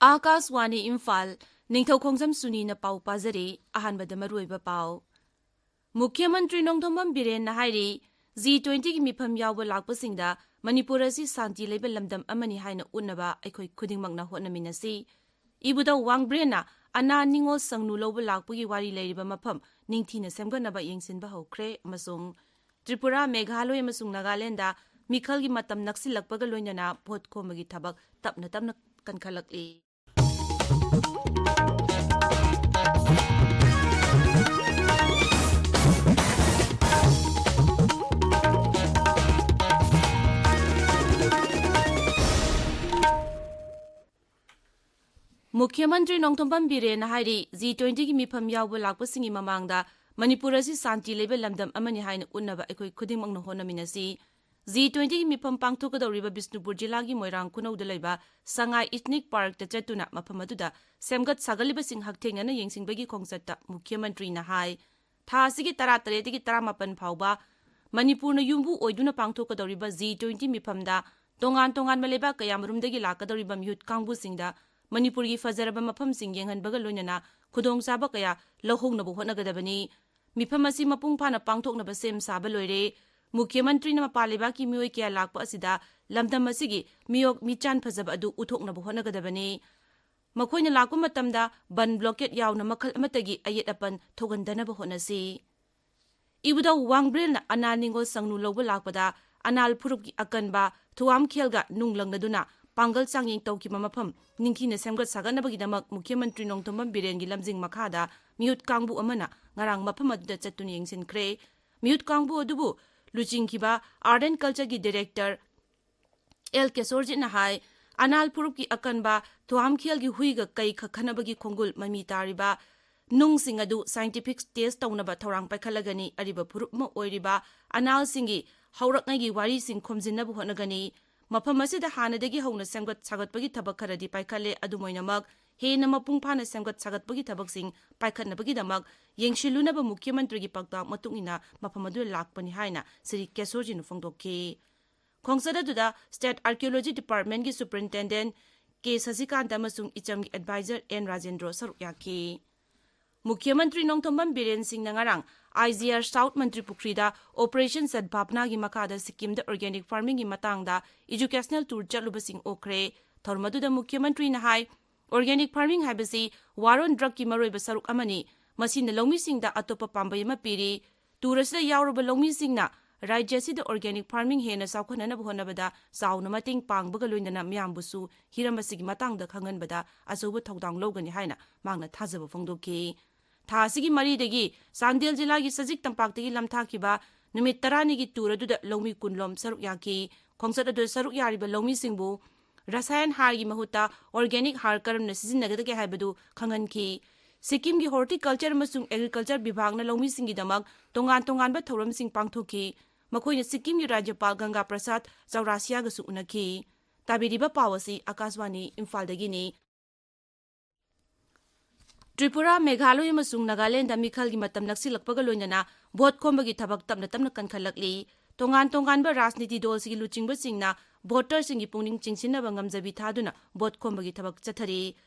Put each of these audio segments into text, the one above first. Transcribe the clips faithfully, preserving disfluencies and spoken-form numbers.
ꯑꯥꯀꯥꯁꯋꯥꯅꯤ ꯏꯝꯐꯥꯜ, ꯅꯤꯡꯊꯧꯈꯣꯡꯖꯝ ꯁꯨꯅꯤꯅ ꯄꯥꯎ ꯄꯥꯖꯔꯤ꯫ ꯑꯍꯥꯟꯕꯗ ꯃꯔꯨꯑꯣꯏꯕ ꯄꯥꯎ꯫ ꯃꯨꯈ꯭ꯌ ꯃꯟꯇ꯭ꯔꯤ ꯅꯣꯡꯊꯣꯝꯕꯝ ꯕꯤꯔꯦꯟꯅ ꯍꯥꯏꯔꯤ, ꯖꯤ ꯇ꯭ꯋꯦꯟꯇꯤꯒꯤ ꯃꯤꯐꯝ ꯌꯥꯎꯕ ꯂꯥꯛꯄꯁꯤꯡꯗ ꯃꯅꯤꯄꯨꯔ ꯑꯁꯤ ꯁꯥꯟꯇꯤ ꯂꯩꯕ ꯂꯝꯗꯝ ꯑꯃꯅꯤ ꯍꯥꯏꯅ ꯎꯠꯅꯕ ꯑꯩꯈꯣꯏ ꯈꯨꯗꯤꯡꯃꯛꯅ ꯍꯣꯠꯅꯃꯤꯟꯅꯁꯤ꯫ ꯏꯕꯨꯙꯧ ꯋꯥꯡꯕ꯭ꯔꯦꯟꯅ ꯑꯅꯥ ꯅꯤꯉꯣꯜ ꯁꯪꯅꯨ ꯂꯧꯕ ꯂꯥꯛꯄꯒꯤ ꯋꯥꯔꯤ ꯂꯩꯔꯤꯕ ꯃꯐꯝ ꯅꯤꯡꯊꯤꯅ ꯁꯦꯝꯒꯠꯅꯕ ꯌꯦꯡꯁꯤꯟꯕ ꯍꯧꯈ꯭ꯔꯦ ꯑꯃꯁꯨꯡ ꯇ꯭ꯔꯤꯄꯨꯔꯥ, ꯃꯦꯘꯥꯂꯣꯏ ꯑꯃꯁꯨꯡ ꯅꯥꯒꯥꯂꯦꯟꯗ ꯃꯤꯈꯜꯒꯤ ꯃꯇꯝ ꯅꯛꯁꯤꯜꯂꯛꯄꯒ ꯂꯣꯏꯅꯅ ꯚꯣꯠ ꯈꯣꯝꯕꯒꯤ ꯊꯕꯛ ꯇꯞꯅ ꯇꯞꯅ ꯀꯟꯈꯠꯂꯛꯂꯤ꯫ ꯃꯨꯈ꯭ꯌ ꯃꯟꯇ꯭ꯔꯤ ꯅꯣꯡꯊꯣꯝꯕꯝ ꯕꯤꯔꯦꯟꯅ ꯍꯥꯏꯔꯤ, ꯖꯤ ꯇ꯭ꯋꯦꯟꯇꯤꯒꯤ ꯃꯤꯐꯝ ꯌꯥꯎꯕ ꯂꯥꯛꯄꯁꯤꯡꯒꯤ ꯃꯃꯥꯡꯗ ꯃꯅꯤꯄꯨꯔ ꯑꯁꯤ ꯁꯥꯟꯇꯤ ꯂꯩꯕ ꯂꯝꯗꯝ ꯑꯃꯅꯤ ꯍꯥꯏꯅ ꯎꯠꯅꯕ ꯑꯩꯈꯣꯏ ꯈꯨꯗꯤꯡꯃꯛꯅ ꯍꯣꯠꯅꯃꯤꯟꯅꯁꯤ꯫ ꯖꯤ ꯇ꯭ꯋꯦꯟꯇꯤꯒꯤ ꯃꯤꯐꯝ ꯄꯥꯡꯊꯣꯛꯀꯗꯧꯔꯤꯕ ꯕꯤꯁꯅꯨꯄꯨꯔ ꯖꯤꯂꯥꯒꯤ ꯃꯣꯏꯔꯥꯡ ꯈꯨꯅꯧꯗ ꯂꯩꯕ ꯁꯉꯥꯏ ꯏꯊꯅꯤꯛ ꯄꯥꯔꯛꯇ ꯆꯠꯇꯨꯅ ꯃꯐꯝ ꯑꯗꯨꯗ ꯁꯦꯝꯒꯠ ꯁꯥꯒꯠꯂꯤꯕꯁꯤꯡ ꯍꯛꯊꯦꯡꯅꯅ ꯌꯦꯡꯁꯤꯟꯕꯒꯤ ꯈꯣꯡꯆꯠꯇ ꯃꯨꯈ꯭ꯌ ꯃꯟꯇ꯭ꯔꯤꯅ ꯍꯥꯏ, ꯊꯥ ꯑꯁꯤꯒꯤ ꯇꯔꯥꯇꯔꯦꯠꯇꯒꯤ ꯇꯔꯥꯃꯥꯄꯟ ꯐꯥꯎꯕ ꯃꯅꯤꯄꯨꯔꯅ ꯌꯨꯝꯕꯨ ꯑꯣꯏꯗꯨꯅ ꯄꯥꯡꯊꯣꯛꯀꯗꯧꯔꯤꯕ ꯖꯤ ꯇ꯭ꯋꯦꯟꯇꯤ ꯃꯤꯐꯝꯗ ꯇꯣꯉꯥꯟ ꯇꯣꯉꯥꯟꯕ ꯂꯩꯕꯥꯛ ꯀꯌꯥꯃꯔꯨꯝꯗꯒꯤ ꯂꯥꯛꯀꯗꯧꯔꯤꯕ ꯃꯤꯍꯨꯠ ꯀꯥꯡꯕꯨꯁꯤꯡꯗ ꯃꯅꯤꯄꯨꯔꯒꯤ ꯐꯖꯔꯕ ꯃꯐꯝꯁꯤꯡ ꯌꯦꯡꯍꯟꯕꯒ ꯂꯣꯏꯅꯅ ꯈꯨꯗꯣꯡꯆꯥꯕ ꯀꯌꯥ ꯂꯧꯍꯧꯅꯕ ꯍꯣꯠꯅꯒꯗꯕꯅꯤ꯫ ꯃꯤꯐꯝ ꯑꯁꯤ ꯃꯄꯨꯡ ꯐꯥꯅ ꯄꯥꯡꯊꯣꯛꯅꯕ ꯁꯦꯝ ꯁꯥꯕ ꯂꯣꯏꯔꯦ꯫ ꯃꯨꯈ꯭ꯌ ꯃꯟꯇ꯭ꯔꯤꯅ ꯃꯄꯥꯟ ꯂꯩꯕꯥꯛꯀꯤ ꯃꯤꯑꯣꯏ ꯀꯌꯥ ꯂꯥꯛꯄ ꯑꯁꯤꯗ ꯂꯝꯗꯝ ꯑꯁꯤꯒꯤ ꯃꯤꯑꯣꯛ ꯃꯤꯆꯥꯟ ꯐꯖꯕ ꯑꯗꯨ ꯎꯠꯊꯣꯛꯅꯕ ꯍꯣꯠꯅꯒꯗꯕꯅꯤ꯫ ꯃꯈꯣꯏꯅ ꯂꯥꯛꯄ ꯃꯇꯝꯗ ꯕꯟ ꯕ꯭ꯂꯣꯀꯦꯠ ꯌꯥꯎꯅ ꯃꯈꯜ ꯑꯃꯠꯇꯒꯤ ꯑꯌꯦꯠ ꯑꯄꯟ ꯊꯣꯛꯍꯟꯗꯅꯕ ꯍꯣꯠꯅꯁꯤ꯫ ꯏꯕꯨꯙꯧ ꯋꯥꯡꯕ꯭ꯔꯦꯜꯅ ꯑꯅꯥ ꯅꯤꯡꯉꯣꯜ ꯁꯪꯅꯨ ꯂꯧꯕ ꯂꯥꯛꯄꯗ ꯑꯅꯥꯜ ꯐꯨꯔꯨꯞꯀꯤ ꯑꯀꯟꯕ ꯊꯨꯋꯥꯝꯈꯦꯜꯒ ꯅꯨꯡ ꯂꯪꯅꯗꯨꯅ ꯄꯥꯡꯒꯜ ꯆꯥꯡꯌꯦꯡ ꯇꯧꯈꯤꯕ ꯃꯐꯝ ꯅꯤꯡꯊꯤꯅ ꯁꯦꯝꯒꯠ ꯁꯥꯒꯠꯅꯕꯒꯤꯗꯃꯛ ꯃꯨꯈ꯭ꯌ ꯃꯟꯇ꯭ꯔꯤ ꯅꯣꯡꯊꯣꯝꯕꯝ ꯕꯤꯔꯦꯟꯒꯤ ꯂꯝꯖꯤꯡ ꯃꯈꯥꯗ ꯃꯤꯍꯨꯠ ꯀꯥꯡꯕꯨ ꯑꯃꯅ ꯉꯔꯥꯡ ꯃꯐꯝ ꯑꯗꯨꯗ ꯆꯠꯇꯨꯅ ꯌꯦꯡꯁꯤꯟꯈ꯭ꯔꯦ꯫ ꯃꯤꯍꯨꯠ ꯀꯥꯡꯕꯨ ꯑꯗꯨꯕꯨ ꯂꯨꯆꯤꯡꯈꯤꯕ Art and Cultureꯒꯤ Director ꯑꯦꯜ ꯀꯦꯁꯣꯔꯖꯤꯠꯅ ꯍꯥꯏ, ꯑꯅꯥꯜ ꯐꯨꯔꯨꯞꯀꯤ ꯑꯀꯟꯕ ꯊꯨꯋꯥꯝꯈꯦꯜꯒꯤ ꯍꯨꯏꯒ ꯀꯩ ꯈꯛꯈꯟꯅꯕꯒꯤ ꯈꯣꯡꯒꯨꯜ ꯃꯃꯤ ꯇꯥꯔꯤꯕ ꯅꯨꯡꯁꯤꯡ ꯑꯗꯨ scientific test ꯇꯧꯅꯕ ꯊꯧꯔꯥꯡ ꯄꯥꯏꯈꯠꯂꯒꯅꯤ꯫ ꯑꯔꯤꯕ ꯐꯨꯔꯨꯞ ꯑꯃ ꯑꯣꯏꯔꯤꯕ ꯑꯅꯥꯜꯁꯤꯡꯒꯤ ꯍꯧꯔꯛꯉꯩꯒꯤ ꯋꯥꯔꯤꯁꯤꯡ ꯈꯣꯝꯖꯤꯟꯅꯕ ꯍꯣꯠꯅꯒꯅꯤ꯫ ꯃꯐꯝ ꯑꯁꯤꯗ ꯍꯥꯟꯅꯗꯒꯤ ꯍꯧꯅ ꯁꯦꯝꯒꯠ ꯁꯥꯒꯠꯄꯒꯤ ꯊꯕꯛ ꯈꯔꯗꯤ ꯄꯥꯏꯈꯠꯂꯦ꯫ ꯑꯗꯨꯝ ꯑꯣꯏꯅꯃꯛ, ꯍꯦꯟꯅ ꯃꯄꯨꯡ ꯐꯥꯅ ꯁꯦꯝꯒꯠ ꯁꯥꯒꯠꯄꯒꯤ ꯊꯕꯛꯁꯤꯡ ꯄꯥꯏꯈꯠꯅꯕꯒꯤꯗꯃꯛ ꯌꯦꯡꯁꯤꯜꯂꯨꯅꯕ ꯃꯨꯈ꯭ꯌ ꯃꯟꯇ꯭ꯔꯤꯒꯤ ꯄꯥꯎꯇꯥꯛ ꯃꯇꯨꯡ ꯏꯟꯅ ꯃꯐꯝ ꯑꯗꯨꯗ ꯂꯥꯛꯄꯅꯤ ꯍꯥꯏꯅ ꯁ꯭ꯔꯤ ꯀꯦꯁꯣꯔꯖꯤꯅ ꯐꯣꯡꯗꯣꯛꯈꯤ꯫ ꯈꯣꯡꯆꯠ ꯑꯗꯨꯗ State Archaeology Departmentꯀꯤ Superintendent ꯀꯦ ꯁꯁꯤꯀꯥꯟꯇ ꯑꯃꯁꯨꯡ ꯏꯆꯝꯒꯤ ꯑꯦꯗꯚꯥꯏꯖꯔ ꯑꯦꯟ ꯔꯥꯖꯦꯟꯗ꯭ꯔꯣ ꯁꯔꯨꯛ ꯌꯥꯈꯤ꯫ ꯃꯨꯈ꯭ꯌ ꯃꯟꯇ꯭ꯔꯤ ꯅꯣꯡꯊꯣꯝꯕꯝ ꯕꯤꯔꯦꯟ ꯁꯤꯡꯅ ꯉꯔꯥꯡ ꯑꯥꯏ ꯖꯤ ꯑꯥꯔ ꯁꯥꯎꯠ ꯃꯟꯇ꯭ꯔꯤ ꯄꯨꯈ꯭ꯔꯤꯗ ꯑꯣꯄꯔꯦꯁꯟ ꯁꯗꯚꯥꯕꯅꯥꯒꯤ ꯃꯈꯥꯗ ꯁꯤꯛꯀꯤꯝꯗ ꯑꯣꯔꯒꯥꯅꯤꯛ ꯐꯥꯔꯃꯤꯡꯒꯤ ꯃꯇꯥꯡꯗ ꯏꯖꯨꯀꯦꯁꯅꯦꯜ ꯇꯨꯔ ꯆꯠꯂꯨꯕꯁꯤꯡ ꯑꯣꯛꯈ꯭ꯔꯦ꯫ ꯊꯧꯔꯝ ꯑꯗꯨꯗ ꯃꯨꯈ꯭ꯌ ꯃꯟꯇ꯭ꯔꯤꯅ ꯍꯥꯏ, ꯑꯣꯔꯒꯥꯅꯤꯛ ꯐꯥꯔꯃꯤꯡ ꯍꯥꯏꯕꯁꯤ ꯋꯥꯔ ꯑꯣꯟ ꯗ꯭ꯔꯒꯀꯤ ꯃꯔꯨꯑꯣꯏꯕ ꯁꯔꯨꯛ ꯑꯃꯅꯤ꯫ ꯃꯁꯤꯅ ꯂꯧꯃꯤꯁꯤꯡꯗ ꯑꯇꯣꯞꯄ ꯄꯥꯝꯕꯩ ꯑꯃ ꯄꯤꯔꯤ꯫ ꯇꯨꯔ ꯑꯁꯤꯗ ꯌꯥꯎꯔꯕ ꯂꯧꯃꯤꯁꯤꯡꯅ ꯔꯥꯖ꯭ꯌ ꯑꯁꯤꯗ ꯑꯣꯔꯒꯥꯅꯤꯛ ꯐꯥꯔꯃꯤꯡ ꯍꯦꯟꯅ ꯆꯥꯎꯈꯠꯅꯅꯕ ꯍꯣꯠꯅꯕꯗ ꯆꯥꯎꯅ ꯃꯇꯦꯡ ꯄꯥꯡꯕꯒ ꯂꯣꯏꯅꯅ ꯃꯤꯌꯥꯝꯕꯨꯁꯨ ꯍꯤꯔꯝ ꯑꯁꯤꯒꯤ ꯃꯇꯥꯡꯗ ꯈꯪꯍꯟꯕꯗ ꯑꯆꯧꯕ ꯊꯧꯗꯥꯡ ꯂꯧꯒꯅꯤ ꯍꯥꯏꯅ ꯃꯍꯥꯛꯅ ꯊꯥꯖꯕ ꯐꯣꯡꯗꯣꯛꯈꯤ꯫ ꯊꯥ ꯑꯁꯤꯒꯤ ꯃꯔꯤꯗꯒꯤ ꯆꯥꯟꯗꯦꯜ ꯖꯤꯂꯥꯒꯤ ꯁꯖꯤꯛ ꯇꯝꯄꯥꯛꯇꯒꯤ ꯂꯝꯊꯥꯈꯤꯕ ꯅꯨꯃꯤꯠ ꯇꯔꯥꯅꯤꯒꯤ ꯇꯨꯔ ꯑꯗꯨꯗ ꯂꯧꯃꯤ ꯀꯨꯟꯂꯣꯝ ꯁꯔꯨꯛ ꯌꯥꯈꯤ꯫ ꯈꯣꯡꯆꯠ ꯑꯗꯨꯗ ꯁꯔꯨꯛ ꯌꯥꯔꯤꯕ ꯂꯧꯃꯤꯁꯤꯡꯕꯨ ꯔꯁꯥꯌꯟ ꯍꯥꯔꯒꯤ ꯃꯍꯨꯠꯇ ꯑꯣꯔꯒꯥꯅꯤꯛ ꯍꯥꯔ ꯀꯔꯝꯅ ꯁꯤꯖꯤꯟꯅꯒꯗꯒꯦ ꯍꯥꯏꯕꯗꯨ ꯈꯪꯍꯟꯈꯤ꯫ ꯁꯤꯛꯀꯤꯝꯒꯤ ꯍꯣꯔꯇꯤꯀꯜꯆꯔ ꯑꯃꯁꯨꯡ ꯑꯦꯒ꯭ꯔꯤꯀꯜꯆꯔ ꯕꯤꯚꯥꯒꯅ ꯂꯧꯃꯤꯁꯤꯡꯒꯤꯗꯃꯛ ꯇꯣꯉꯥꯟ ꯇꯣꯉꯥꯟꯕ ꯊꯧꯔꯝꯁꯤꯡ ꯄꯥꯡꯊꯣꯛꯈꯤ꯫ ꯃꯈꯣꯏꯅ ꯁꯤꯛꯀꯤꯝꯒꯤ ꯔꯥꯖ꯭ꯌꯄꯥꯜ ꯒꯪꯒꯥ ꯄ꯭ꯔꯁꯥꯗ ꯆꯧꯔꯥꯁꯤꯌꯥꯒꯁꯨ ꯎꯅꯈꯤ꯫ ꯇꯥꯕꯤꯔꯤꯕ ꯄꯥꯎ ꯑꯁꯤ ꯑꯀꯥꯁꯕꯥꯅꯤ ꯏꯝꯐꯥꯜꯗꯒꯤꯅꯤ꯫ ꯇ꯭ꯔꯤꯄꯨꯔꯥ, ꯃꯦꯘꯥꯂꯣꯏ ꯑꯃꯁꯨꯡ ꯅꯥꯒꯥꯂꯦꯟꯗ ꯃꯤꯈꯜꯒꯤ ꯃꯇꯝ ꯅꯛꯁꯤꯜꯂꯛꯄꯒ ꯂꯣꯏꯅꯅ ꯚꯣꯠ ꯈꯣꯝꯕꯒꯤ ꯊꯕꯛ ꯇꯞꯅ ꯇꯞꯅ ꯀꯟꯈꯠꯂꯛꯂꯤ꯫ ꯇꯣꯉꯥꯟ ꯇꯣꯉꯥꯟꯕ ꯔꯥꯖꯅꯤꯇꯤ ꯗꯣꯜꯁꯤꯡꯒꯤ ꯂꯨꯆꯤꯡꯕꯁꯤꯡꯅ ꯚꯣꯇꯔꯁꯤꯡꯒꯤ ꯄꯨꯛꯅꯤꯡ ꯆꯤꯡꯁꯤꯟꯅꯕ ꯉꯝꯖꯕꯤ ꯊꯥꯗꯨꯅ ꯚꯣꯠ ꯈꯣꯝꯕꯒꯤ ꯊꯕꯛ ꯆꯠꯊꯔꯤ꯫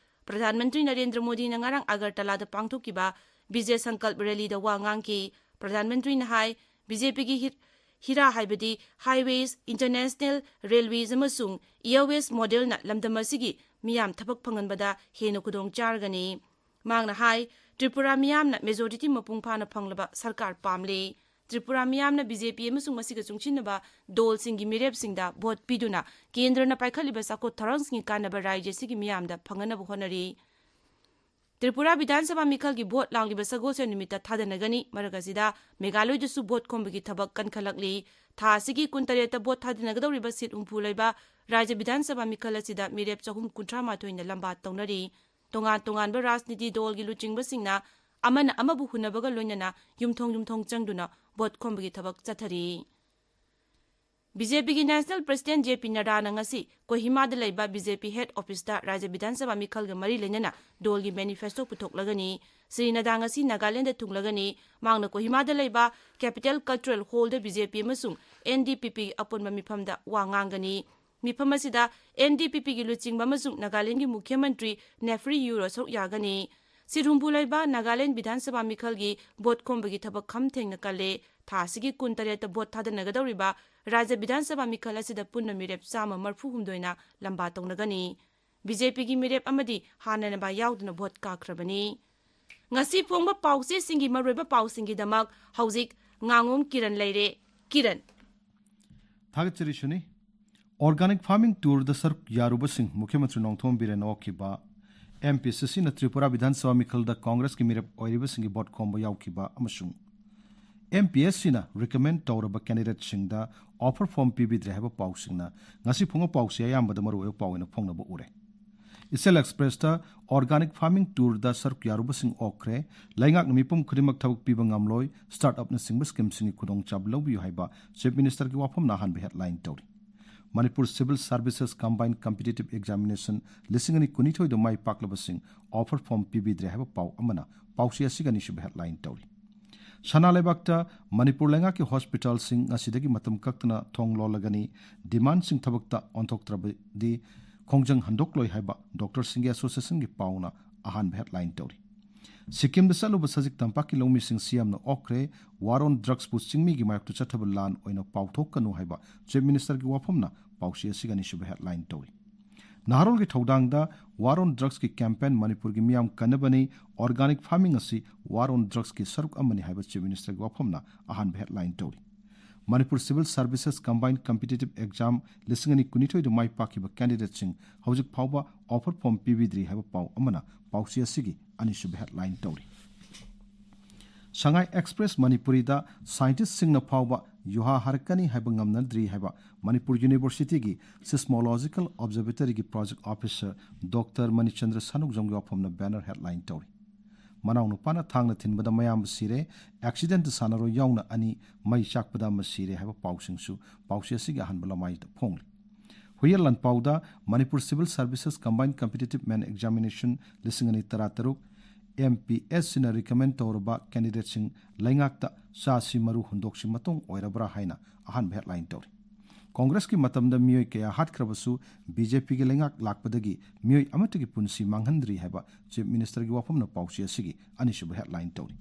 ꯄ꯭ꯔꯙꯥꯟ ꯃꯟꯇ꯭ꯔꯤ ꯅꯔꯦꯟꯗ꯭ꯔ ꯃꯣꯗꯤꯅ ꯉꯔꯥꯡ ꯑꯒꯔꯇꯂꯥꯗ ꯄꯥꯡꯊꯣꯛꯈꯤꯕ ꯕꯤꯖꯦ ꯁꯪꯀꯜꯞ ꯔꯦꯂꯤꯗ ꯋꯥ ꯉꯥꯡꯈꯤ꯫ ꯄ꯭ꯔꯙꯥꯟ ꯃꯟꯇ꯭ꯔꯤꯅ ꯍꯥꯏ, ꯕꯤ ꯖꯦ ꯄꯤꯒꯤ ꯍꯤꯠ-, ꯍꯤꯔꯥ ꯍꯥꯏꯕꯗꯤ highways, international railways ꯑꯃꯁꯨꯡ airways model ꯅ ꯂꯝꯗꯝ ꯑꯁꯤꯒꯤ ꯃꯤꯌꯥꯝ ꯊꯕꯛ ꯐꯪꯍꯟꯕꯗ ꯍꯦꯟꯅ ꯈꯨꯗꯣꯡ ꯆꯥꯔꯒꯅꯤ꯫ ꯃꯍꯥꯛꯅ ꯍꯥꯏ, ꯇ꯭ꯔꯤꯄꯨꯔꯥ ꯃꯤꯌꯥꯝꯅ majority ꯃꯄꯨꯡ ꯐꯥꯅ ꯐꯪꯂꯕ ꯁꯔꯀꯥꯔ ꯄꯥꯝꯂꯤ꯫ ꯇ꯭ꯔꯤꯄꯨꯔꯥ ꯃꯤꯌꯥꯝꯅ ꯕꯤ ꯖꯦ ꯄꯤ ꯑꯃꯁꯨꯡ ꯃꯁꯤꯒ ꯆꯨꯡꯁꯤꯟꯅꯕ ꯗꯣꯜꯁꯤꯡꯒꯤ ꯃꯤꯔꯦꯞꯁꯤꯡꯗ ꯚꯣꯠ ꯄꯤꯗꯨꯅ ꯀꯦꯟꯗ꯭ꯔꯅ ꯄꯥꯏꯈꯠꯂꯤꯕ ꯆꯥꯎꯈꯠ ꯊꯧꯔꯥꯡꯁꯤꯡꯒꯤ ꯀꯥꯟꯅꯕ ꯔꯥꯖ꯭ꯌ ꯑꯁꯤꯒꯤ ꯃꯤꯌꯥꯝꯗ ꯐꯪꯍꯟꯅꯕ ꯍꯣꯠꯅꯔꯤ꯫ ꯇ꯭ꯔꯤꯄꯨꯔꯥ ꯕꯤꯙꯥꯟ ꯁꯚꯥ ꯃꯤꯈꯜꯒꯤ ꯚꯣꯠ ꯂꯥꯡꯂꯤꯕ ꯁꯒꯣꯜꯁꯦꯟ ꯅꯨꯃꯤꯠꯇ ꯊꯥꯗꯅꯒꯅꯤ꯫ ꯃꯔꯛ ꯑꯁꯤꯗ ꯃꯦꯘꯥꯂꯣꯏꯗꯁꯨ ꯚꯣꯠ ꯈꯣꯝꯕꯒꯤ ꯊꯕꯛ ꯀꯟꯈꯠꯂꯛꯂꯤ꯫ ꯊꯥ ꯑꯁꯤꯒꯤ ꯀꯨꯟꯇꯔꯦꯠꯇ ꯚꯣꯠ ꯊꯥꯗꯅꯒꯗꯧꯔꯤꯕ ꯁꯤꯠ ꯍꯨꯝꯐꯨ ꯂꯩꯕ ꯔꯥꯖ꯭ꯌ ꯕꯤꯙꯥꯟ ꯁꯚꯥ ꯃꯤꯈꯜ ꯑꯁꯤꯗ ꯃꯤꯔꯦꯞ ꯆꯍꯨꯝ ꯀꯨꯟꯊ꯭ꯔꯥ ꯃꯥꯊꯣꯏꯅ ꯂꯝꯕꯥ ꯇꯧꯅꯔꯤ꯫ ꯇꯣꯉꯥꯟ ꯇꯣꯉꯥꯟꯕ ꯔꯥꯖꯅꯤꯇꯤ ꯗꯣꯜꯒꯤ ꯂꯨꯆꯤꯡꯕꯁꯤꯡꯅ ꯑꯃꯅ ꯑꯃꯕꯨ ꯍꯨꯟꯅꯕꯒ ꯂꯣꯏꯅꯅ ꯌꯨꯝꯊꯣꯡ ꯌꯨꯝꯊꯣꯡ ꯆꯪꯗꯨꯅ ꯚꯣꯠ ꯈꯣꯝꯕꯒꯤ ꯊꯕꯛ ꯆꯠꯊꯔꯤ꯫ ꯕꯤ ꯖꯦ ꯄꯤꯒꯤ National President ꯖꯦ ꯄꯤ ꯅꯗꯥꯅ ꯉꯁꯤ ꯀꯣꯍꯤꯃꯥꯗ ꯂꯩꯕ ꯕꯤ ꯖꯦ ꯄꯤ head office ꯇ ꯔꯥꯖ꯭ꯌ ꯕꯤꯙꯥꯟ ꯁꯚꯥ ꯃꯤꯈꯜꯒ ꯃꯔꯤ ꯂꯩꯅꯅ ꯗꯣꯜꯒꯤ manifesto ꯄꯨꯊꯣꯛꯂꯒꯅꯤ꯫ ꯁ꯭ꯔꯤ ꯅꯗꯥ ꯉꯁꯤ ꯅꯥꯒꯥꯂꯦꯟꯗ ꯊꯨꯡꯂꯒꯅꯤ꯫ ꯃꯍꯥꯛꯅ ꯀꯣꯍꯤꯃꯥꯗ ꯂꯩꯕ Capital Cultural Hall ꯗ ꯕꯤ ꯖꯦ ꯄꯤ ꯑꯃꯁꯨꯡ ꯑꯦꯟ ꯗꯤ ꯄꯤ ꯄꯤ ꯑꯄꯨꯟꯕ ꯃꯤꯐꯝꯗ ꯋꯥ ꯉꯥꯡꯒꯅꯤ꯫ ꯃꯤꯐꯝ ꯑꯁꯤꯗ ꯑꯦꯟ ꯗꯤ ꯄꯤ ꯄꯤꯒꯤ ꯂꯨꯆꯤꯡꯕ ꯑꯃꯁꯨꯡ ꯅꯥꯒꯥꯂꯦꯟꯗꯒꯤ ꯃꯨꯈ꯭ꯌ ꯃꯟꯇ꯭ꯔꯤ ꯅꯦꯐ꯭ꯔꯤ ꯌꯨꯔꯣ ꯁꯔꯨꯛ ꯌꯥꯒꯅꯤ꯫ ꯁꯤꯟ ꯍꯨꯝꯐꯨ ꯂꯩꯕ ꯅꯥꯒꯥꯂꯦꯟ ꯕꯤꯙꯥꯟ ꯁꯚꯥ ꯃꯤꯈꯜꯒꯤ ꯚꯣꯠ ꯈꯣꯝꯕꯒꯤ ꯊꯕꯛ ꯈꯝ ꯊꯦꯡꯅ ꯀꯜꯂꯦ꯫ ꯊꯥ ꯑꯁꯤꯒꯤ ꯀꯨꯟꯇꯔꯦꯠꯇ ꯚꯣꯠ ꯊꯥꯗꯅꯒꯗꯧꯔꯤꯕ ꯔꯥꯖ꯭ꯌ ꯕꯤꯙꯥꯟ ꯁꯚꯥ ꯃꯤꯈꯜ ꯑꯁꯤꯗ ꯄꯨꯟꯅ ꯃꯤꯔꯦꯞ ꯆꯥꯝꯃ ꯃꯔꯤꯐꯨ ꯍꯨꯝꯗꯣꯏꯅ ꯂꯝꯕꯥ ꯇꯧꯅꯒꯅꯤ꯫ ꯕꯤ ꯖꯦ ꯄꯤꯒꯤ ꯃꯤꯔꯦꯞ ꯑꯃꯗꯤ ꯍꯥꯟꯅꯅꯕ ꯌꯥꯎꯗꯨꯅ ꯚꯣꯠ ꯀꯥꯈ꯭ꯔꯕꯅꯤ꯫ ꯉꯁꯤ ꯐꯣꯡꯕ ꯄꯥꯎꯆꯦꯁꯤꯡꯒꯤ ꯃꯔꯨꯑꯣꯏꯕ ꯄꯥꯎꯁꯤꯡꯒꯤꯗꯃꯛ ꯍꯧꯖꯤꯛ ꯉꯥꯉꯣꯝ ꯀꯤꯔꯟ ꯂꯩꯔꯦ꯫ ꯀꯤꯔꯟ꯫ ꯊꯥꯒꯠꯆꯔꯤ ꯁꯨꯅꯤ꯫ Organic Farming Tourꯗ ꯁꯔꯨꯛ ꯌꯥꯔꯨꯕꯁꯤꯡ ꯃꯨꯈ꯭ꯌ ꯃꯟꯇ꯭ꯔꯤ ꯅꯣꯡꯊꯣꯝ ꯕꯤꯔꯦꯟꯅ ꯑꯣꯛꯈꯤꯕ, ꯑꯦꯝ ꯄꯤ ꯑꯦꯁ ꯁꯤꯅ ꯇ꯭ꯔꯤꯄꯨꯔꯥ ꯕꯤꯙꯥꯟ ꯁꯚꯥ ꯃꯤꯈꯜꯗ ꯀꯣꯡꯒ꯭ꯔꯦꯁꯀꯤ ꯃꯤꯔꯦꯞ ꯑꯣꯏꯔꯤꯕꯁꯤꯡꯒꯤ ꯚꯣꯠ ꯈꯣꯝꯕ ꯌꯥꯎꯈꯤꯕ ꯑꯃꯁꯨꯡ ꯑꯦꯝ ꯄꯤ ꯑꯦꯁ ꯁꯤꯅ ꯔꯤꯀꯃꯦꯟ ꯇꯧꯔꯕ ꯀꯦꯟꯗꯤꯗꯦꯠꯁꯤꯡꯗ ꯑꯣꯐꯔ ꯐꯣꯔꯝ ꯄꯤꯕꯤꯗ꯭ꯔꯦ ꯍꯥꯏꯕ ꯄꯥꯎꯁꯤꯡꯅ ꯉꯁꯤ ꯐꯣꯡꯕ ꯄꯥꯎꯁꯦ ꯑꯌꯥꯝꯕꯗ ꯃꯔꯨꯑꯣꯏꯕ ꯄꯥꯎ ꯑꯣꯏꯅ ꯐꯣꯡꯅꯕ ꯎꯔꯦ꯫ ꯏꯆꯦꯜ ꯑꯦꯛꯁꯄ꯭ꯔꯦꯁꯇ Organic Farming Tourꯗ ꯁꯔꯨꯛ ꯌꯥꯔꯨꯕꯁꯤꯡ ꯑꯣꯛꯈ꯭ꯔꯦ, ꯂꯩꯉꯥꯛꯅ ꯃꯤꯄꯨꯝ ꯈꯨꯗꯤꯡꯃꯛ ꯊꯕꯛ ꯄꯤꯕ ꯉꯝꯂꯣꯏ, ꯁ꯭ꯇꯥꯔꯠ ꯑꯞꯅꯆꯤꯡꯕ ꯁ꯭ꯀꯤꯝꯁꯤꯡꯒꯤ ꯈꯨꯗꯣꯡꯆꯥꯕ ꯂꯧꯕꯤꯌꯨ ꯍꯥꯏꯕ ꯆꯤꯐ ꯃꯤꯅꯤꯁꯇꯔꯒꯤ ꯋꯥꯐꯝꯅ ꯑꯍꯥꯟꯕ ꯍꯦꯗꯂꯥꯏꯟ ꯇꯧꯔꯤ꯫ Manipur civil services combined competitive examination ꯂꯤꯁꯤꯡ ꯑꯅꯤ ꯀꯨꯟꯅꯤꯊꯣꯏꯗ ꯃꯥꯏ ꯄꯥꯛꯂꯕꯁꯤꯡ ꯑꯣꯐꯔ ꯐꯣꯔꯝ ꯄꯤꯕꯤꯗ꯭ꯔꯦ ꯍꯥꯏꯕ ꯄꯥꯎ ꯑꯃꯅ ꯄꯥꯎꯆꯦ ꯑꯁꯤꯒꯤ ꯑꯅꯤꯁꯨꯕ ꯍꯦꯗꯂꯥꯏꯟ ꯇꯧꯔꯤ꯫ ꯁꯅꯥ ꯂꯩꯕꯥꯛꯇ ꯃꯅꯤꯄꯨꯔ ꯂꯩꯉꯥꯛꯀꯤ ꯍꯣꯁꯄꯤꯇꯥꯜꯁꯤꯡ ꯉꯁꯤꯗꯒꯤ ꯃꯇꯝ ꯀꯛꯇꯅ ꯊꯣꯡ ꯂꯣꯜꯂꯒꯅꯤ, ꯗꯤꯃꯥꯟꯁꯤꯡ ꯊꯕꯛꯇ ꯑꯣꯟꯊꯣꯛꯇ꯭ꯔꯕꯗꯤ ꯈꯣꯡꯖꯪ ꯍꯟꯗꯣꯛꯂꯣꯏ ꯍꯥꯏꯕ ꯗꯣꯛꯇꯔꯁꯤꯡꯒꯤ ꯑꯦꯁꯣꯁꯤꯌꯦꯁꯟꯒꯤ ꯄꯥꯎꯅ ꯑꯍꯥꯟꯕ ꯍꯦꯗꯂꯥꯏꯟ ꯇꯧꯔꯤ꯫ ꯁꯤꯛꯀꯤꯝꯗ ꯆꯠꯂꯨꯕ ꯁꯖꯤꯛ ꯇꯝꯄꯥꯛꯀꯤ ꯂꯧꯃꯤꯁꯤꯡ ꯁꯤ ꯑꯦꯝꯅ ꯑꯣꯛꯈ꯭ꯔꯦ, ꯋꯥꯔ ꯑꯣꯟ ꯗ꯭ꯔꯒꯁꯄꯨ ꯆꯤꯡꯃꯤꯒꯤ ꯃꯥꯌꯣꯛꯇ ꯆꯠꯊꯕ ꯂꯥꯟ ꯑꯣꯏꯅ ꯄꯥꯎꯊꯣꯛꯀꯅꯨ ꯍꯥꯏꯕ ꯆꯤꯐ ꯃꯤꯅꯤꯁꯇꯔꯒꯤ ꯋꯥꯐꯝꯅ ꯄꯥꯎꯆꯦ ꯑꯁꯤꯒꯤ ꯑꯅꯤꯁꯨꯕ ꯍꯦꯗꯂꯥꯏꯟ ꯇꯧꯔꯤ꯫ ꯅꯍꯥꯔꯣꯜꯒꯤ ꯊꯧꯗꯥꯡꯗ ꯋꯥꯔ ꯑꯣꯟ ꯗ꯭ꯔꯒꯁꯀꯤ ꯀꯦꯝꯄꯦꯟ ꯃꯅꯤꯄꯨꯔꯒꯤ ꯃꯤꯌꯥꯝ ꯀꯟꯅꯕꯅꯤ, ꯑꯣꯔꯒꯥꯅꯤꯛ ꯐꯥꯔꯃꯤꯡ ꯑꯁꯤ ꯋꯥꯔ ꯑꯣꯟ ꯗ꯭ꯔꯒꯁꯀꯤ ꯁꯔꯨꯛ ꯑꯃꯅꯤ ꯍꯥꯏꯕ ꯆꯤꯐ ꯃꯤꯅꯤꯁꯇꯔꯒꯤ ꯋꯥꯐꯝꯅ ꯑꯍꯥꯟꯕ ꯍꯦꯗꯂꯥꯏꯟ ꯇꯧꯔꯤ꯫ Manipur civil services combined competitive exam ꯂꯤꯁꯤꯡ ꯑꯅꯤ ꯀꯨꯟꯅꯤꯊꯣꯏꯗ ꯃꯥꯏ ꯄꯥꯛꯈꯤꯕ ꯀꯦꯟꯗꯤꯗꯦꯠꯁꯤꯡ ꯍꯧꯖꯤꯛ ꯐꯥꯎꯕ ꯑꯣꯐꯔ ꯐꯣꯔꯝ ꯄꯤꯕꯤꯗ꯭ꯔꯤ ꯍꯥꯏꯕ ꯄꯥꯎ ꯑꯃꯅ ꯄꯥꯎꯆꯦ ꯑꯁꯤꯒꯤ ꯑꯅꯤꯁꯨꯕ ꯍꯦꯗꯂꯥꯏꯟ ꯇꯧꯔꯤ꯫ ꯁꯉꯥꯏ ꯑꯦꯛꯁꯄ꯭ꯔꯦꯁ ꯃꯅꯤꯄꯨꯔꯤꯗ ꯁꯥꯏꯟꯇꯤꯁꯁꯤꯡꯅ ꯐꯥꯎꯕ ꯌꯨꯍꯥ ꯍꯥꯔꯛꯀꯅꯤ ꯍꯥꯏꯕ ꯉꯝꯅꯗ꯭ꯔꯤ ꯍꯥꯏꯕ ꯃꯅꯤꯄꯨꯔ ꯌꯨꯅꯤꯚꯔꯁꯤꯇꯤꯒꯤ ꯁꯤꯁꯃꯣꯂꯣꯖꯤꯀꯦꯜ ꯑꯣꯕꯖꯔꯕꯦꯇꯔꯤꯒꯤ ꯄ꯭ꯔꯣꯖꯦꯛ ꯑꯣꯐꯤꯁꯔ ꯗꯣꯛꯇꯔ ꯃꯅꯤꯆꯟꯗ꯭ꯔ ꯁꯥꯅꯨꯖꯝꯒꯤ ꯋꯥꯐꯝꯅ ꯕꯦꯅꯔ ꯍꯦꯗꯂꯥꯏꯟ ꯇꯧꯔꯤ꯫ ꯃꯅꯥꯎꯅꯨꯄꯥꯅ ꯊꯥꯡꯅ ꯊꯤꯟꯕꯗ ꯃꯌꯥꯝꯕ ꯁꯤꯔꯦ, ꯑꯦꯛꯁꯤꯗꯦꯟꯇ ꯁꯥꯟꯅꯔꯣꯏ ꯌꯥꯎꯅ ꯑꯅꯤ, ꯃꯩ ꯆꯥꯛꯄꯗ ꯑꯃ ꯁꯤꯔꯦ ꯍꯥꯏꯕ ꯄꯥꯎꯁꯤꯡꯁꯨ ꯄꯥꯎꯆꯦ ꯑꯁꯤꯒꯤ ꯑꯍꯥꯟꯕ ꯂꯃꯥꯏꯗ ꯐꯣꯡꯂꯤ꯫ ꯍꯨꯏꯌꯦꯟ ꯂꯥꯟꯄꯥꯎꯗ Manipur civil services combined competitive main examination ꯂꯤꯁꯤꯡ ꯑꯅꯤ ꯇꯔꯥꯇꯔꯨꯛ, ꯑꯦꯝ ꯄꯤ ꯑꯦꯁ ꯁꯤꯅ ꯔꯤꯀꯃꯦꯟ ꯇꯧꯔꯕ ꯀꯦꯟꯗꯤꯗꯦꯠꯁꯤꯡ ꯂꯩꯉꯥꯛꯇ ꯆꯥꯁꯤ ꯃꯔꯨ ꯍꯨꯟꯗꯣꯛꯁꯤ ꯃꯇꯨꯡ ꯑꯣꯏꯔꯕ꯭ꯔꯥ ꯍꯥꯏꯅ ꯑꯍꯥꯟꯕ ꯍꯦꯗꯂꯥꯏꯟ ꯇꯧꯔꯤ꯫ ꯀꯣꯡꯒ꯭ꯔꯦꯁꯀꯤ ꯃꯇꯝꯗ ꯃꯤꯑꯣꯏ ꯀꯌꯥ ꯍꯥꯠꯈ꯭ꯔꯕꯁꯨ ꯕꯤ ꯖꯦ ꯄꯤꯒꯤ ꯂꯩꯉꯥꯛ ꯂꯥꯛꯄꯗꯒꯤ ꯃꯤꯑꯣꯏ ꯑꯃꯠꯇꯒꯤ ꯄꯨꯟꯁꯤ ꯃꯥꯡꯍꯟꯗ꯭ꯔꯤ ꯍꯥꯏꯕ ꯆꯤꯐ ꯃꯤꯅꯤꯁꯇꯔꯒꯤ ꯋꯥꯐꯝꯅ ꯄꯥꯎꯆꯦ ꯑꯁꯤꯒꯤ ꯑꯅꯤꯁꯨꯕ ꯍꯦꯗꯂꯥꯏꯟ ꯇꯧꯔꯤ꯫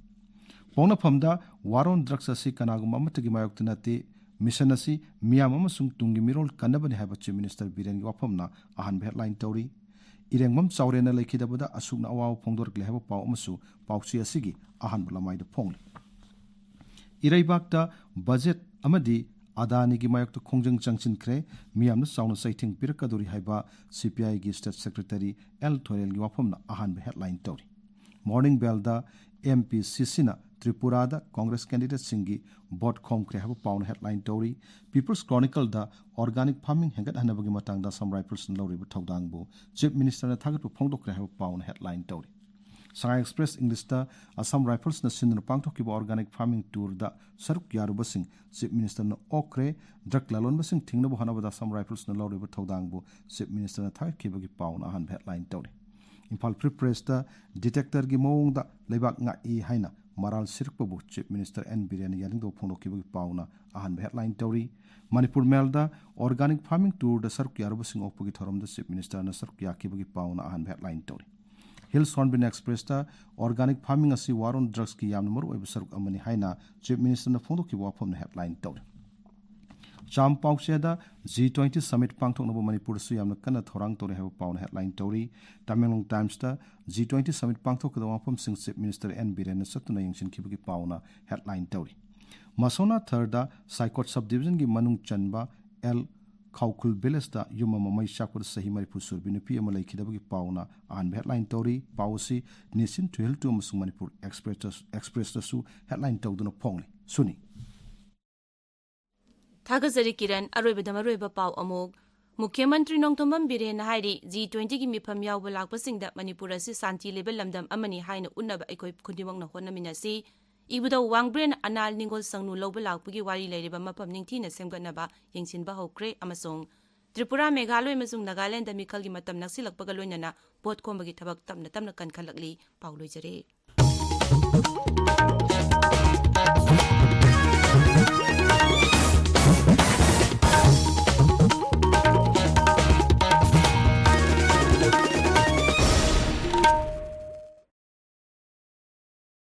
ꯄꯣꯛꯅꯐꯝꯗ ꯋꯥꯔ ꯑꯣꯟ ꯗ꯭ꯔꯒꯁ ꯑꯁꯤ ꯀꯅꯥꯒꯨꯝꯕ ꯑꯃꯠꯇꯒꯤ ꯃꯥꯌꯣꯛꯇ ꯅꯠꯇꯦ, ꯃꯤꯁꯟ ꯑꯁꯤ ꯃꯤꯌꯥꯝ ꯑꯃꯁꯨꯡ ꯇꯨꯡꯒꯤ ꯃꯤꯔꯣꯜ ꯀꯟꯅꯕꯅꯤ ꯍꯥꯏꯕ ꯆꯤꯐ ꯃꯤꯅꯤꯁꯇꯔ ꯕꯤꯔꯦꯟꯒꯤ ꯋꯥꯐꯝꯅ ꯑꯍꯥꯟꯕ ꯍꯦꯗꯂꯥꯏꯟ ꯇꯧꯔꯤ꯫ ꯏꯔꯦꯡꯕꯝ ꯆꯥꯎꯔꯦꯟꯅ ꯂꯩꯈꯤꯗꯕꯗ ꯑꯁꯨꯛꯅ ꯑꯋꯥꯕ ꯐꯣꯡꯗꯣꯔꯛꯂꯦ ꯍꯥꯏꯕ ꯄꯥꯎ ꯑꯃꯁꯨ ꯄꯥꯎꯆꯦ ꯑꯁꯤꯒꯤ ꯑꯍꯥꯟꯕ ꯂꯃꯥꯏꯗ ꯐꯣꯡꯂꯤ꯫ ꯏꯔꯩꯕꯥꯛꯇ ꯕꯖꯦꯠ ꯑꯃꯗꯤ ꯑꯗꯥꯅꯤꯒꯤ ꯃꯥꯌꯣꯛꯇ ꯈꯣꯡꯖꯪ ꯆꯪꯁꯤꯟꯈ꯭ꯔꯦ, ꯃꯤꯌꯥꯝꯅ ꯆꯥꯎꯅ ꯆꯩꯊꯦꯡ ꯄꯤꯔꯛꯀꯗꯧꯔꯤ ꯍꯥꯏꯕ ꯁꯤ ꯄꯤ ꯑꯥꯏꯒꯤ ꯁ꯭ꯇꯦꯠ ꯁꯦꯀ꯭ꯔꯦꯇꯔꯤ ꯑꯦꯜ ꯊꯣꯏꯔꯦꯜꯒꯤ ꯋꯥꯐꯝꯅ ꯑꯍꯥꯟꯕ ꯍꯦꯗꯂꯥꯏꯟ ꯇꯧꯔꯤ꯫ ꯃꯣꯔꯅꯤꯡ ꯕꯦꯜꯗ ꯑꯦꯝ ꯄꯤ ꯁꯤ ꯁꯤꯅ ꯇ꯭ꯔꯤꯄꯨꯔꯥꯗ ꯀꯣꯡꯒ꯭ꯔꯦꯁ ꯀꯦꯟꯗꯤꯗꯦꯠꯁꯤꯡꯒꯤ ꯚꯣꯠ ꯈꯣꯝꯈ꯭ꯔꯦ ꯍꯥꯏꯕ ꯄꯥꯎꯅ ꯍꯦꯗꯂꯥꯏꯟ ꯇꯧꯔꯤ꯫ ꯄꯤꯄꯜꯁ ꯀ꯭ꯔꯣꯅꯤꯀꯜꯗ ꯑꯣꯔꯒꯥꯅꯤꯛ ꯐꯥꯔꯃꯤꯡ ꯍꯦꯟꯒꯠꯍꯟꯅꯕꯒꯤ ꯃꯇꯥꯡꯗ ꯑꯁꯥꯝ ꯔꯥꯏꯐꯜꯁꯅ ꯂꯧꯔꯤꯕ ꯊꯧꯗꯥꯡꯕꯨ ꯆꯤꯐ ꯃꯤꯅꯤꯁꯇꯔꯅ ꯊꯥꯒꯠꯄ ꯐꯣꯡꯗꯣꯛꯈ꯭ꯔꯦ ꯍꯥꯏꯕ ꯄꯥꯎꯅ ꯍꯦꯗꯂꯥꯏꯟ ꯇꯧꯔꯤ꯫ ꯁꯉꯥꯏ ꯑꯦꯛꯁꯄ꯭ꯔꯦꯁ ꯏꯪꯂꯤꯁꯇ ꯑꯁꯥꯝ ꯔꯥꯏꯐꯜꯁꯅ ꯁꯤꯟꯗꯨꯅ ꯄꯥꯡꯊꯣꯛꯈꯤꯕ ꯑꯣꯔꯒꯥꯅꯤꯛ ꯐꯥꯔꯃꯤꯡ ꯇꯨꯔꯗ ꯁꯔꯨꯛ ꯌꯥꯔꯨꯕꯁꯤꯡ ꯆꯤꯐ ꯃꯤꯅꯤꯁꯇꯔꯅ ꯑꯣꯛꯈ꯭ꯔꯦ꯫ ꯗ꯭ꯔꯒ ꯂꯂꯣꯟꯕꯁꯤꯡ ꯊꯤꯡꯅꯕ ꯍꯣꯠꯅꯕꯗ ꯑꯁꯥꯝ ꯔꯥꯏꯐꯜꯁꯅ ꯂꯧꯔꯤꯕ ꯊꯧꯗꯥꯡꯕꯨ ꯆꯤꯐ ꯃꯤꯅꯤꯁꯇꯔꯅ ꯊꯥꯒꯠꯈꯤꯕꯒꯤ ꯄꯥꯎꯅ ꯑꯍꯥꯟꯕ ꯍꯦꯗꯂꯥꯏꯟ ꯇꯧꯔꯤ꯫ ꯏꯝꯐꯥꯜ ꯐ꯭ꯔꯤ ꯄ꯭ꯔꯦꯁꯇ ꯗꯤꯇꯦꯛꯇꯔꯒꯤ ꯃꯑꯣꯡꯗ ꯂꯩꯕꯥꯛ ꯉꯥꯛꯏ ꯍꯥꯏꯅ ꯃꯔꯥꯜ ꯁꯤꯔꯛꯄꯕꯨ ꯆꯤꯐ ꯃꯤꯅꯤꯁꯇꯔ ꯑꯦꯟ ꯕꯤꯔꯦꯟꯅ ꯌꯥꯅꯤꯡꯗꯕ ꯐꯣꯡꯗꯣꯛꯈꯤꯕꯒꯤ ꯄꯥꯎꯅ ꯑꯍꯥꯟꯕ ꯍꯦꯗꯂꯥꯏꯟ ꯇꯧꯔꯤ꯫ ꯃꯅꯤꯄꯨꯔ ꯃꯦꯜꯗ ꯑꯣꯔꯒꯥꯅꯤꯛ ꯐꯥꯔꯃꯤꯡ ꯇꯨꯔꯗ ꯁꯔꯨꯛ ꯌꯥꯔꯨꯕꯁꯤꯡ ꯑꯣꯛꯄꯒꯤ ꯊꯧꯔꯝꯗ ꯆꯤꯐ ꯃꯤꯅꯤꯁꯇꯔꯅ ꯁꯔꯨꯛ ꯌꯥꯈꯤꯕꯒꯤ ꯄꯥꯎꯅ ꯑꯍꯥꯟꯕ ꯍꯦꯗꯂꯥꯏꯟ ꯇꯧꯔꯤ꯫ ꯍꯤꯜꯁ ꯍꯣꯔꯟꯕꯤꯜ ꯑꯦꯛꯁꯄ꯭ꯔꯦꯁꯇ ꯑꯣꯔꯒꯥꯅꯤꯛ ꯐꯥꯔꯃꯤꯡ ꯑꯁꯤ ꯋꯥꯔ ꯑꯣꯟ ꯗ꯭ꯔꯒꯁꯀꯤ ꯌꯥꯝꯅ ꯃꯔꯨꯑꯣꯏꯕ ꯁꯔꯨꯛ ꯑꯃꯅꯤ ꯍꯥꯏꯅ ꯆꯤꯐ ꯃꯤꯅꯤꯁꯇꯔꯅ ꯐꯣꯡꯗꯣꯛꯈꯤꯕ ꯋꯥꯐꯝꯅ ꯍꯦꯗꯂꯥꯏꯟ ꯇꯧꯔꯤ꯫ ꯆꯥꯝ ꯄꯥꯎꯆꯦꯗ ꯖꯤ ꯇ꯭ꯋꯦꯟꯇꯤ ꯁꯃꯤꯠ ꯄꯥꯡꯊꯣꯛꯅꯕ ꯃꯅꯤꯄꯨꯔꯗꯁꯨ ꯌꯥꯝꯅ ꯀꯟꯅ ꯊꯧꯔꯥꯡ ꯇꯧꯔꯤ ꯍꯥꯏꯕ ꯄꯥꯎꯅ ꯍꯦꯗꯂꯥꯏꯟ ꯇꯧꯔꯤ꯫ ꯇꯃꯦꯡꯂꯣꯡ ꯇꯥꯏꯝꯁꯇ ꯖꯤ ꯇ꯭ꯋꯦꯟꯇꯤ ꯁꯃꯤꯠ ꯄꯥꯡꯊꯣꯛꯀꯗꯕ ꯃꯐꯝꯁꯤꯡ ꯆꯤꯐ ꯃꯤꯅꯤꯁꯇꯔ ꯑꯦꯟ ꯕꯤꯔꯦꯟꯅ ꯆꯠꯇꯨꯅ ꯌꯦꯡꯁꯤꯟꯈꯤꯕꯒꯤ ꯄꯥꯎꯅ ꯍꯦꯗꯂꯥꯏꯟ ꯇꯧꯔꯤ꯫ ꯃꯁꯣꯅꯥ ꯊꯔꯗ ꯁꯥꯏꯀꯣꯠ ꯁꯕ ꯗꯤꯕꯤꯖꯟꯒꯤ ꯃꯅꯨꯡ ꯆꯟꯕ ꯑꯦꯜ ꯈꯥꯎꯈꯨꯜ ꯚꯤꯂꯦꯖꯇ ꯌꯨꯝ ꯑꯃ ꯃꯩ ꯆꯥꯛꯄꯗ ꯆꯍꯤ ꯃꯔꯤꯐꯨ ꯁꯨꯔꯕꯤ ꯅꯨꯄꯤ ꯑꯃ ꯂꯩꯈꯤꯗꯕꯒꯤ ꯄꯥꯎꯅ ꯑꯍꯥꯟꯕ ꯍꯦꯗꯂꯥꯏꯟ ꯇꯧꯔꯤ꯫ ꯄꯥꯎ ꯑꯁꯤ ꯅꯦꯁꯟ ꯇꯨ ꯍꯤꯜ ꯇꯨ ꯑꯃꯁꯨꯡ ꯃꯅꯤꯄꯨꯔ ꯑꯦꯛꯁꯄ꯭ꯔꯦꯁꯇ-, ꯑꯦꯛꯁꯄ꯭ꯔꯦꯁꯇꯁꯨ ꯍꯦꯗꯂꯥꯏꯟ ꯇꯧꯗꯨꯅ ꯐꯣꯡꯂꯤ꯫ ꯁꯨꯅꯤ꯫ ꯊꯥꯒꯠꯆꯔꯤ ꯀꯤꯔꯟ꯫ ꯑꯔꯣꯏꯕꯗ ꯃꯔꯨꯑꯣꯏꯕ ꯄꯥꯎ ꯑꯃꯨꯛ꯫ ꯃꯨꯈ꯭ꯌ ꯃꯟꯇ꯭ꯔꯤ ꯅꯣꯡꯊꯣꯝꯕꯝ ꯕꯤꯔꯦꯟꯅ ꯍꯥꯏꯔꯤ, ꯖꯤ ꯇ꯭ꯋꯦꯟꯇꯤꯒꯤ ꯃꯤꯐꯝ ꯌꯥꯎꯕ ꯂꯥꯛꯄꯁꯤꯡꯗ ꯃꯅꯤꯄꯨꯔ ꯑꯁꯤ ꯁꯥꯟꯇꯤ ꯂꯩꯕ ꯂꯝꯗꯝ ꯑꯃꯅꯤ ꯍꯥꯏꯅ ꯎꯠꯅꯕ ꯑꯩꯈꯣꯏ ꯈꯨꯗꯤꯡꯃꯛꯅ ꯍꯣꯠꯅꯃꯤꯟꯅꯁꯤ꯫ ꯏꯕꯨꯙꯧ ꯋꯥꯡꯕ꯭ꯔꯦꯟ ꯑꯅꯥꯜ ꯅꯤꯡꯒꯣꯜ ꯁꯪꯅꯨ ꯂꯧꯕ ꯂꯥꯛꯄꯒꯤ ꯋꯥꯔꯤ ꯂꯩꯔꯤꯕ ꯃꯐꯝ ꯅꯤꯡꯊꯤꯅ ꯁꯦꯝꯒꯠꯅꯕ ꯌꯦꯡꯁꯤꯟꯕ ꯍꯧꯈ꯭ꯔꯦ ꯑꯃꯁꯨꯡ ꯇ꯭ꯔꯤꯄꯨꯔꯥ, ꯃꯦꯘꯥꯂꯣꯏ ꯑꯃꯁꯨꯡ ꯅꯥꯒꯥꯂꯦꯟꯗ ꯃꯤꯈꯜꯒꯤ ꯃꯇꯝ ꯅꯛꯁꯤꯜꯂꯛꯄꯒ ꯂꯣꯏꯅꯅ ꯚꯣꯠ ꯈꯣꯝꯕꯒꯤ ꯊꯕꯛ ꯇꯞꯅ ꯇꯞꯅ ꯀꯟꯈꯠꯂꯛꯂꯤ꯫ ꯄꯥꯎ ꯂꯣꯏꯖꯔꯦ꯫